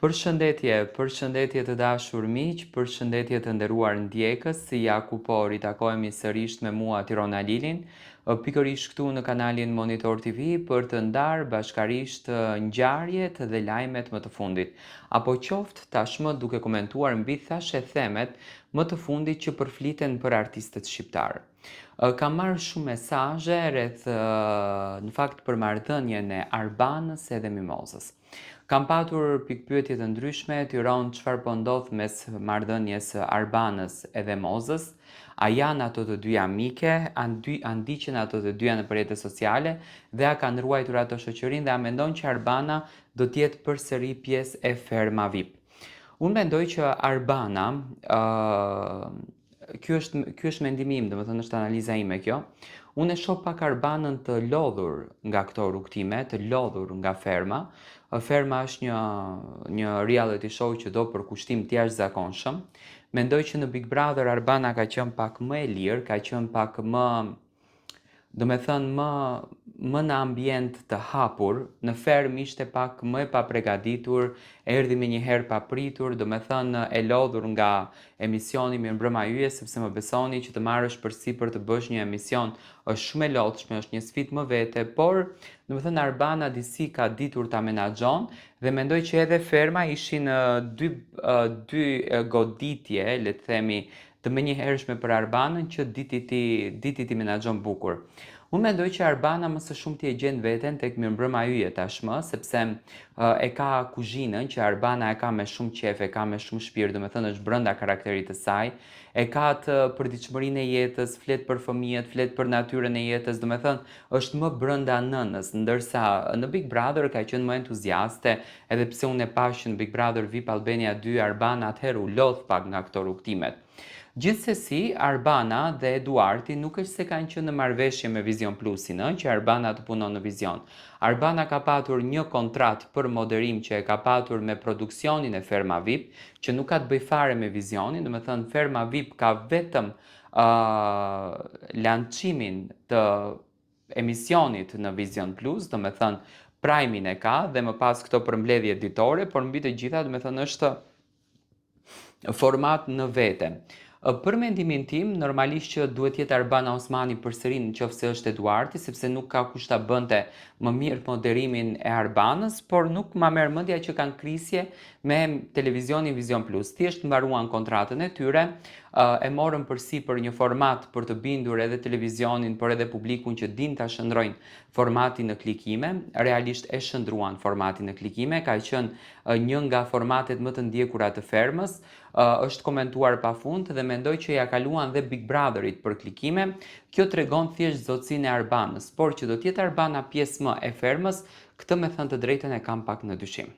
Përshëndetje, përshëndetje të dashur miq, përshëndetje të nderuar ndjekës, ja ku po ritakohemi sërisht me mua Tiron Alilin, pikërisht këtu në kanalin Monitor TV për të ndarë bashkarisht ngjarjet dhe lajmet më të fundit, apo qoftë tashmë duke komentuar mbi thashethemet më të fundit që përfliten për artistët shqiptarë. Kam marrë shumë mesazhe rreth në fakt për marrëdhënien e Arbanës edhe Mimozës. Kam patur pikëpyetje të ndryshme, Tiron çfarë po ndodh mes marrëdhënies së Arbanës edhe Mozës, a janë ato të dyja mike, a dy, a ndiqen ato të dyja nëpër rrjete sociale dhe a kanë ruajtur ato shoqërinë dhe a mendon që Arbana do të jetë përsëri pjesë e Ferma VIP. Unë mendoj që Arbana, ë ky është ky është mendimi im, domethënë është analiza ime kjo. Unë e shoh pak Arbanën të lodhur nga këto rrugëtime, të lodhur nga ferma. Ferma është një një reality show që do përkushtim të jashtëzakonshëm. Mendoj që në Big Brother Arbana ka qenë pak më e lirë, ka qenë pak më domethënë më më në ambient të hapur, në fermë ishte pak më e papregaditur, erdhi menjëherë papritur, domethënë e lodhur nga emisioni Mirëmbrëma Yje, sepse më besoni që të marrësh përsipër të bësh një emision është shumë e lodhshme, është një sfidë më vete, por domethënë Arbana disi ka ditur ta menaxhon dhe mendoj që edhe ferma ishin dy dy goditje, le të themi, të menjëhershme për Arbanën që diti t'i diti t'i menaxhon bukur. Unë mendoj që Arbana më së shumti e gjen veten tek Mirëmbrëma Yje tashmë, sepse e ka kuzhinën që Arbana e ka me shumë qejf, e ka me shumë shpirt, domethënë është brenda karakterit të saj, e ka atë përditshmërinë e jetës, flet për fëmijët, flet për natyrën e jetës, domethënë është më brenda nënës, ndërsa në Big Brother ka qenë më entuziaste, Edhe pse unë e pashë që në Big Brother VIP Albania 2 Arbana atëherë u lodh pak nga këto rrugëtimet. Gjithsesi, Arbana dhe Eduarti nuk është se kanë qenë në marrëveshje me Vizion Plusin, ë, që Arbana të punon në Vizion. Arbana ka patur një kontratë për moderim që e ka patur me produksionin e Ferma VIP, që nuk ka të bëjë fare me Vizionin, domethënë Ferma VIP ka vetëm ë lançimin të emisionit në Vizion Plus, domethënë prime-in e ka dhe më pas këto përmbledhje ditore, por mbi të gjitha domethënë është format në vete. Për mendimin tim, normalisht që duhet jetë Arbana Osmani përsëri në qoftë se është Eduarti, sepse nuk ka kush ta bënte më mirë moderimin e Arbanës, por nuk ma merr mendja që kanë krisje me televizionin Vizion Plus. Thjesht mbaruan kontratën e tyre, e morën përsipër një format për të bindur edhe televizionin, por edhe publikun që din ta shndërrojnë formatin në klikime. Realisht e shndërruan formatin në klikime, ka qenë një nga formatet më të ndjekura të fermës, është komentuar pafund dhe mendoj që ja kaluan dhe Big Brotherit për klikime. Kjo tregon thjesht zotësinë e Arbanës, por që do të jetë Arbana pjesë më e fermës, këtë me thënë të drejtën e kam pak në dyshim.